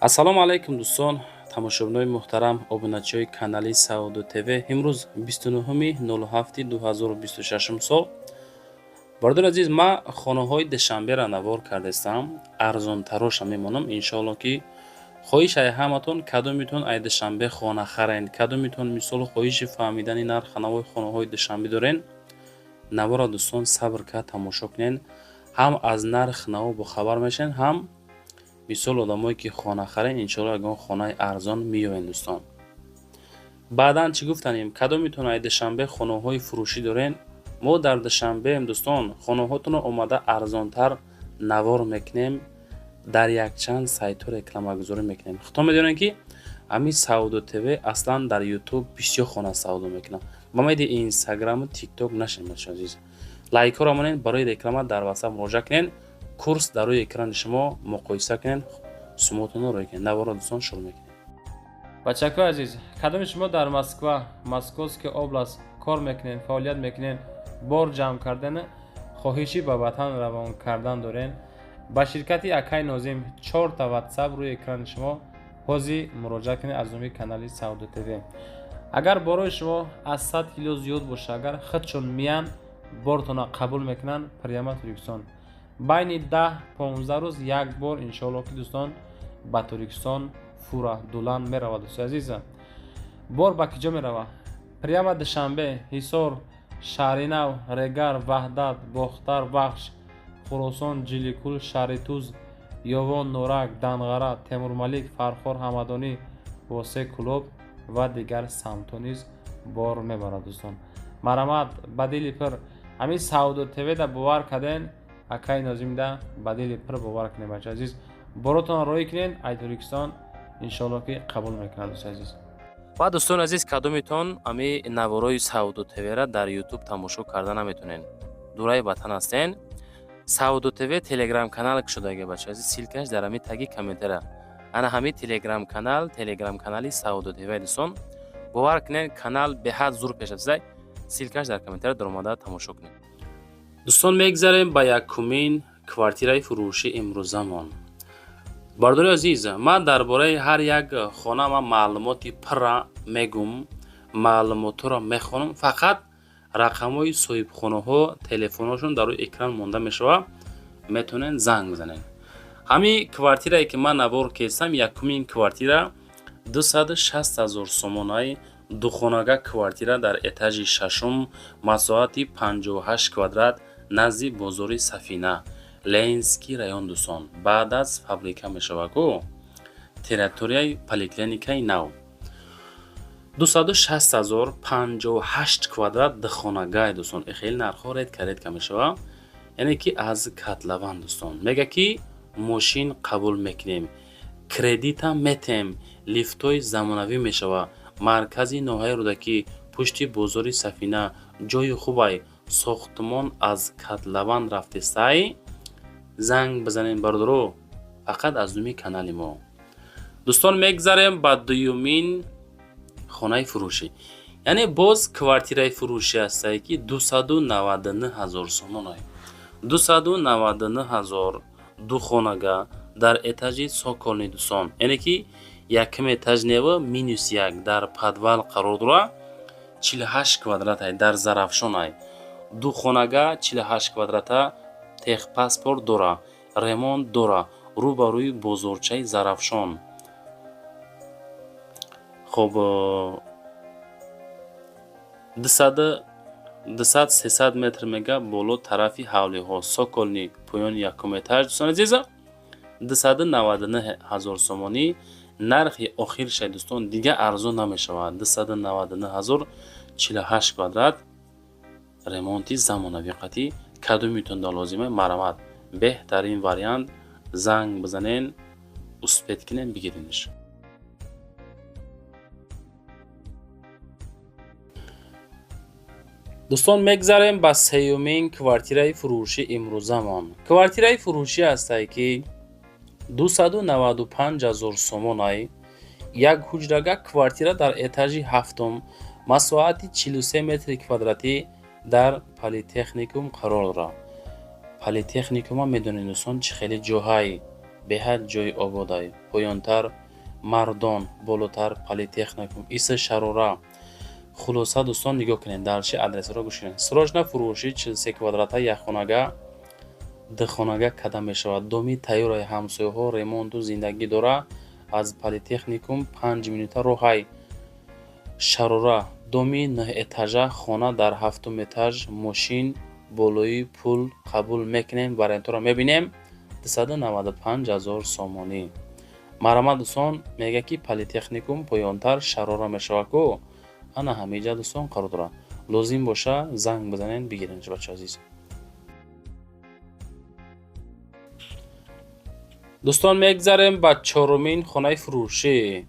Ассалому алайкум, дӯстон, тамошобинои муҳтарам, обуначиҳои канали Савдо ТВ. Имрӯз 29.07.2026 сол. Бародари азиз, ман хонаҳои Душанберо навор кардастам, арзонтароша мемонам, иншоалло, ки хоҳиш ай ҳаматон, кадомитон ай Душанбе хона харен, кадомитон, мисол, хоҳиши фаҳмидани нархи навои хонаҳои Душанбе дорен, навора, дӯстон, сабр кард тамошо кунен. Ҳам аз нарх наво бохабар мешавен, ҳам, мисол, одамое ки хона харен, иншоалло, ягон хонаи арзон меёбен. Дӯстон, баъдан чӣ гуфтанем? Кадомитон ай Душанбе хонаҳои фурӯшӣ дорен, мо дар Душанбеем, дӯстон, хонаҳотонро омада арзонтар навор мекунем, дар якчанд сайтҳо рекламагузорӣ мекунем. Худтон медонем, ки ҳамин Савдо ТВ аслан дар Ютуб бисёр хона савдо мекунам. Ба майди Инстаграму Тикток нашем. Азиз, лайкҳоро монед, барои реклама дар Ватсап муроҷиат кунед. Курс дар рӯи экрани шумо, муқоиса кунед, сумотонро рӯй кунед. Наворо, дӯстон, шурӯъ мекунем. Бачакои азиз, кадоми шумо дар Москва, Московская область кор мекунед, фаъолият мекунед, бор ҷамъ кардан, хоҳиши ба ватан равон кардан дорен, ба ширкати акай Нозим, чорта Ватсап рӯи экрани шумо, ҳозир муроҷиат кунед. Аз номи канали Савдо ТВ, агар борои шумо аз 100 кило зиёд боша, агар худшон миян, бортона қабул мекунанд, прямо Тоҷикистон байни 10-15 рӯз як бор, иншоалло, ки, дӯстон, ба Тоҷикистон фура дулан меравад. Дӯстои азиза, бор ба киҷо меравад? Прямо Душанбе, Ҳисор, Шаҳринав, Регар, Ваҳдат, Бохтар, Вахш, Хуросон, Ҷиликул, Шаҳритуз, Ёвон, Норак, Данғара, Темурмалик, Фархор, Ҳамадонӣ, Восе, Кӯлоб ва дигар самтҳо низ бор мебарад. Дӯстон, марҳамат, ба дили пир ҳамин Савдо ТВда бовар карден, акаи Нозимда ба дили пир бовар кунед. Бача азиз, боротонро роҳӣ кунед, ай Тоҷикистон, иншоалло, ки қабул мекунад, дӯстои азиз. Ва, дӯстони азиз, кадомитон ами наворои Савдо ТВра дар Ютуб тамошо карда наметонен, дураи ватан ҳастен, Савдо ТВ Телеграм канал кушодаги, бача азиз, ссылка ш дар ҳами таги комментара. Ана ҳами Телеграм канал, Телеграм канали Савдо ТВ. Дӯстон, бовар кунед, канал беҳад зур пеш рафтаи. Ссылка ш дар комментара, даромада тамошо кунед. Дӯстон, мегзарем ба якумин квартираи фурӯши имрӯзамон. Бародари азиз, ман дар бораи ҳар як хона ман маълумоти пурра мегум, маълумотҳоро мехонам. Фақат рақамҳои соҳибхонаҳо, телефонҳошон дар рӯи экран монда мешавад, метавонед занг бизанед. Ҳамин квартирае ки ман навор кестам, якумин квартира 260 000 сомонаи, духонага квартира дар этажи шашум, масоҳати 58 квадрат, назди бозори Сафина, Ленинский район, дӯстон, баъд аз фабрика мешавад ку, территорияи поликлиникаи нав. 260 000, 58 квадрат, духонагай. Дӯстон, хеле нархҳо редко, редко мешавад, яъне ки аз котлован. Дӯстон, мега ки мошин қабул мекунем, кредитам метем, лифтҳои замонавӣ мешавад. Маркази ноҳияи Рӯдакӣ, пушти бозори Сафина, ҷои хубай. Сохтмон аз котлован рафтесай. Занг бизанем, бародаро, фақат аз номи канали мо. Дӯстон, мегзарем ба дуюмин хонаи фурӯшӣ, яъне боз квартираи фурӯшӣ ҳастае, ки 299 000 сомонай, 299 000, духонага дар этажи цокольный. Дӯстон, яъне ки якум этаж нева, минус як, дар подвал қарор дорад, 48 квадратай, дар Зарафшонай, духонага, 48 квадрата, техпаспорт дора, ремонт дора, рӯ ба рӯи бозорчаи Зарафшон. Хоб, 200-300 метр мега боло тарафи ҳавлиҳо, цокольный, поёни якум этаж. Дӯстони азиза, 299 000 сомонӣ нархи охирша, дӯстон, дига арзон намешавад. 299 000, 48 квадрат, ремонти замонавӣ қатӣ. Кадомитон лозима, марҳамат, беҳтарин вариант, занг бизанен, успеть кунен, бигиренш. Дӯстон, мегзарем ба сеюмин квартираи фурӯши имрӯзамон. Квартираи фурӯшӣ ҳастае, ки 295 000 сомонай, як ҳуҷрага квартира дар этажи ҳафтум, масоҳати 43 метри квадратӣ, дар Политехникум қарор дорад. Политехникума медонед, дӯстон, чӣ хеле ҷоҳай. Беҳад ҷои ободай. Поёнтар Мардон, болотар Политехникум, иса Шарора. Хулоса, дӯстон, нигоҳ кунед, дальше адресро гӯш кунед. Срочно фурӯши 43 квадрата, якхонага, духонага када мешавад. Доми тайёраи, ҳамсояҳо, ремонту зиндагӣ дора. Аз Политехникум 5 минута роҳай. Шарора, доми нӯҳэтажа, хона дар ҳафтум этаж, мошин болои пул қабул мекунем. Вариантҳоро мебинем. 295 000 сомонӣ. Марҳамат, дӯстон. Мегӯяд, ки Политехникум поёнтар Шарора мешавад ку, ана ҳамиҷа, дӯстон, қарор дорад. Лозим боша, занг бизанед, бигиред, бача азиз. Дӯстон, мегзарем ба чорумин хонаи фурӯшӣ.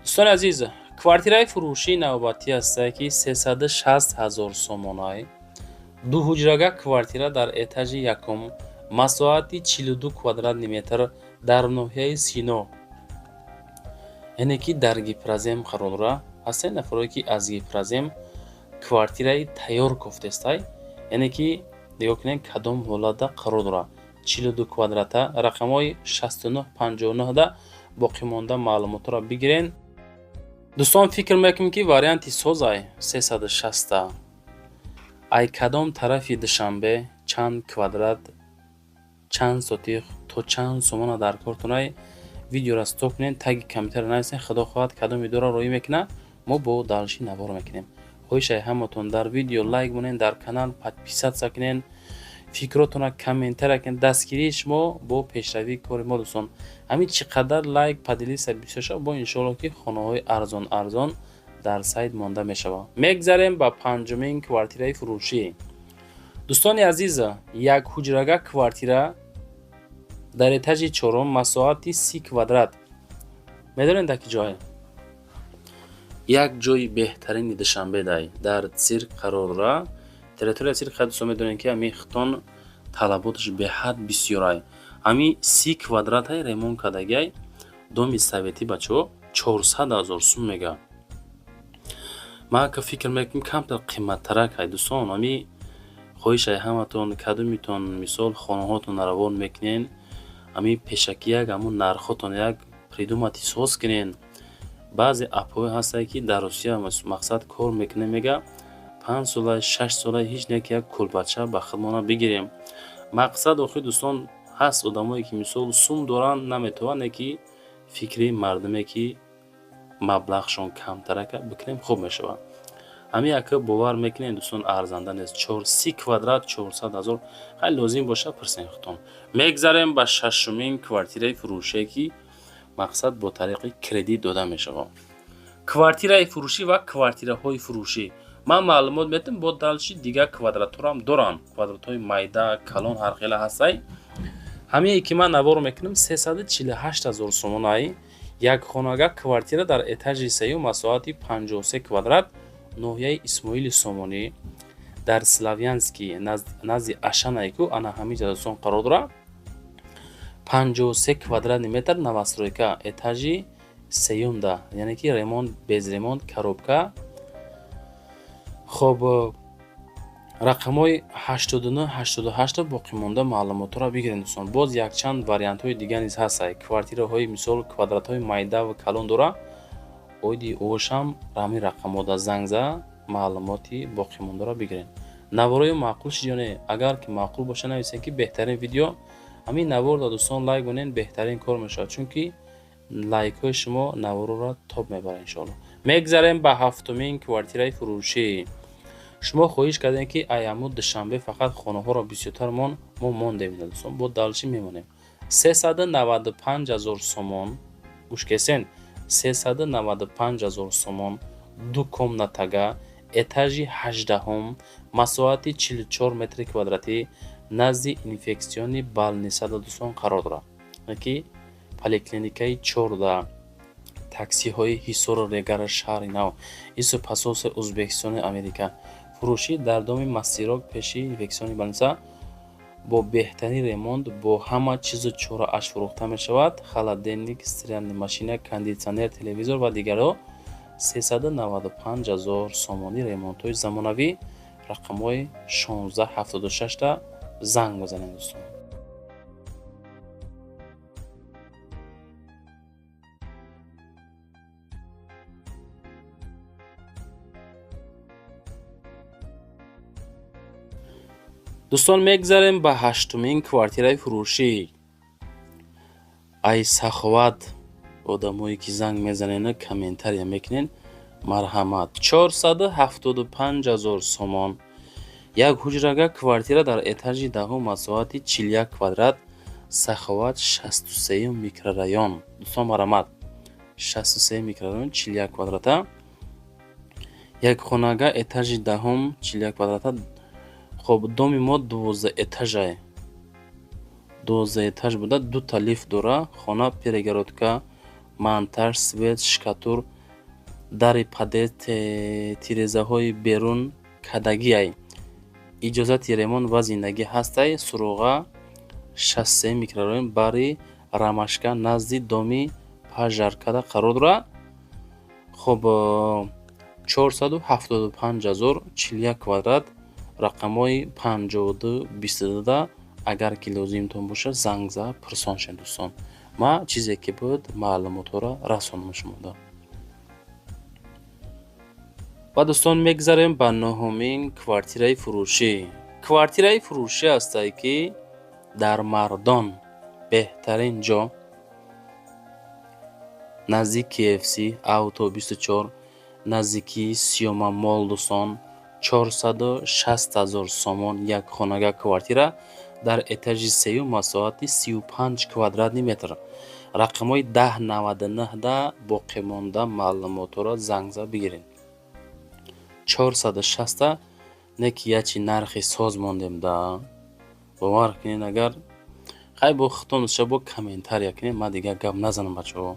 Дӯстони азиз, квартираи фурӯшии навбатӣ ҳастае, ки 360 000 сомонай. Дуҳуҷрага квартира дар этажи якум, масоҳати 42 квадратный метр, дар ноҳияи Сино, яъне ки дар Гипрозем қарор дорад. Ҳастанд нафарое, ки аз Гипрозем квартираи тайёр кофтестай. Яъне ки нигоҳ кунед, кадом ҳолатда қарор дорад. 42 квадрата, рақамҳои 69 59-да боқимонда маълумотҳоро бигирен. Дӯстон, фикр мекунем, ки варианти созай 360-та. Ай кадом тарафи Душанбе, чанд квадрат, чанд сотих, то чанд сомона дар кортонай, видеоро стоп кунед, таги компютера нависен. Худо хоҳад, кадом видеоро роӣ мекунад, мо бо дальше навор мекунем. Хоҳишай ҳаматон, дар видео лайк монед, дар канал подписаться кунед, фикротонро комментария кунед. Дастгирии шумо бо пешравии кори мо, дӯстон. Ҳамин чӣ қадар лайк, поделиться бисёр шавад, бо иншоалло, ки хонаҳои арзон арзон дар сайт монда мешавад. Мегзарем ба панҷумин квартираи фурӯшӣ. Дӯстони азиз, як ҳуҷрага квартира дар этажи чорум, масоҳати 30 квадрат. Медонед, дар ки ҷое? Як ҷои беҳтарини Душанбе дай, дар Цирк қарор дорад. Территорияи Цирк, хай, дӯстон, медонед, ки ҳамин хитон талаботаш беҳад бисёрай. Ҳамин 30 квадратай ремонт кардагиай, доми советӣ, бачаҳо, 400 000 сум мега. Ман ка фикр мекунам, камтар қиматтарак ай, дӯстон. Ҳами хоҳишай ҳаматон, кадомитон, мисол, хонаҳотон равон мекунен, ҳамин пешакӣ як ҳамун нархотон як придумать соз кунен. Баъзе апҳое ҳастанд, ки дар Русия, мақсад, кор мекунем, мега, 5 сола, 6 сола, ҳеҷ не, ки як кулбача ба худмона бигирем. Мақсад, охир, дӯстон, ҳаст одамое, ки, мисол, сум доранд, наметавонанд, ки фикри мардуме, ки маблағшон камтарака бикунем, хуб мешавад. Ҳамин яка бовар мекунем, дӯстон, арзанда нест. 30 квадрат 400 000. Хеле лозим боша, пурсем худтон. Мегзарем ба шашумин квартираи фурӯшие, ки, мақсад, бо тариқи кредит дода мешавад. Квартираи фурӯшӣ ва квартираҳои фурӯшӣ ман маълумот метам. Бо дальше дигар квадратҳоам доранд, квадратҳои майда, калон, ҳархела ҳастай. Ҳамие ки ман навор мекунам, 348 000 сомонаи. Якхонага квартира дар этажи сеюм, масоҳати 53 квадрат, ноҳияи Исмоили Сомонӣ, дар Славянский, назди Ашанайку, ана ҳамин ҷа, дӯстон, қарор дорад. 53 квадратный метр, новостройка, этажи сеюмда, яъне ки ремонт, без ремонт, коробка. Хоб, рақамҳои 89 88 боқимонда маълумотҳоро бигиред, дӯстон. Боз якчанд вариантҳои дигар низ ҳастанд. Квартираҳои, мисол, квадратҳои майда ва калон дорад. Оиди ошам ҳамин рақамҳода занг зада, маълумоти боқимондаро бигиред. Наворои маъқул шид ё не? Агар ки маъқул боша, нависед, ки беҳтарин видео. Ҳамин наворро, дӯстон, лайк монед, беҳтарин кор мешавад, чунки лайкҳои шумо наворро топ мебарад, иншоалло. Мегзарем ба ҳафтумин квартираи фурӯшӣ. Шумо хоҳиш кардем, ки аяму Душанбе фақат хонаҳоро бисёртар мон. Мо мондем, дӯстон, бо дальше мемонем. 395 000 сомон, гӯш кесен, 395 000 сомон, ду комнатага, этажи 18-ум, масоҳати 44 метри квадратӣ, назди инфекционный больницада, дӯстон, қарор дорад, ки поликлиникаи 14, таксиҳои Ҳисору Регара, шаҳри нав, ису посольство Ӯзбекистони Америка. Фурӯшӣ дар доми Мастерок, пеши инфекционный больница, бо беҳтарин ремонт, бо ҳама чизу чорааш фурӯхта мешавад: холодильник, стиральная машина, кондитсионер, телевизор ва дигарҳо. 395 000 сомонӣ, ремонтҳои замонавӣ. Рақамҳои 16 76-та занг бизанед, дӯстон. Дӯстон, мегзарем ба ҳаштумин квартираи фурӯшӣ. Ай Саховат, одамое ки занг мезанену комментария мекунен, марҳамат. 475 000 сомон, як ҳуҷрага квартира дар этажи 10-ум, масоҳати 41 квадрат, Саховат, 63-юм микрорайон. Дӯстон, марҳамат, 63 микрорайон, 41 квадрата, як хонага, этажи 10-ум, 41 квадрата. Хоб, доми мо 12 этажае, 12 этаж буда, дута лифт дора. Хона перегородка, монтаж, свет, штукатур, дари подъезд, тирезаҳои берун кадагиай, иҷозати ремонт ва зиндагӣ ҳастай. Суроға: 63 микрорайон, бари Ромашка, назди доми пожаркада қарор дорад. Хоб, 475 000, 41 квадрат, рақамҳои 52 22-да агар ки лозимтон бошад, занг зада пурсон шед. Дӯстон, ман чизе ки буд, маълумотҳоро расондам шумода. Ва, дӯстон, мегзарем ба нуҳумин квартираи фурӯшӣ. Квартираи фурӯшӣ ҳастае, ки дар Мардон, беҳтарин ҷо, наздик KFC, Авто 24, наздикии Сиёма Мол. Дӯстон, 460 000 сомон, як хонага квартира дар этажи сеюм, масоҳати 35 квадратный метр. Рақамҳои 10 99-да боқимонда маълумотҳоро занг зада бигиред. 460-та не ки ячи нархи соз мондем да, бовар кунед. Агар хай бо худтон ша бо комментария кунед, ман дигар гап назанам, бачаҳо.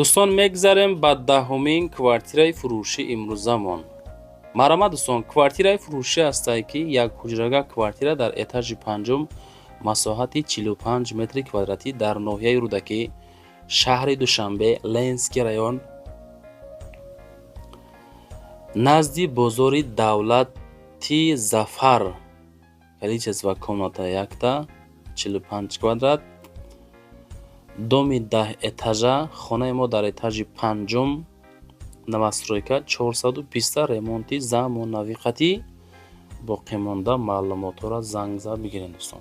Дӯстон, мегзарем ба 10-умин квартираи фурӯшӣ имрӯзамон. Марҳамат, дӯстон, квартираи фурӯшӣ ҳастае, ки як ҳуҷрага квартира дар этажи панҷум, масоҳати 45 метри квадратӣ, дар ноҳияи Рӯдакӣ, шаҳри Душанбе, Ленинский район, назди бозори давлати Зафар. Количество комната якта, 45 квадрат, доми 10 этажа. Хонаи мо дар этажи панҷум, новостройка, 420-та, ремонти замонавӣ қатӣ. Боқимонда маълумотҳоро занг зада бигиред, дӯстон.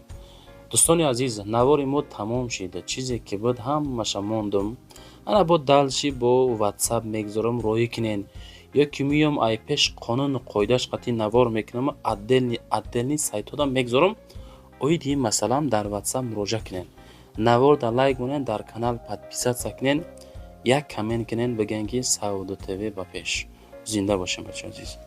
Дӯстони азиз, навори мо тамом шид. Чизе ки буд, ҳамаша мондум. Ана бо дальше бо Ватсап мегузорам, роҳӣ кунед, ё ки меём, ай пеш қонуну қоидааш қатъи навор мекунам, отдельный отдельный сайтҳода мегузорам. Оиди ин масъалаам дар Ватсап муроҷиат кунед. Наворда лайк монед, дар канал подписаться кунед, як коммент кунед, бигӯед, ки Савдо ТВ ба пеш, зинда бошем, бачаи азиз.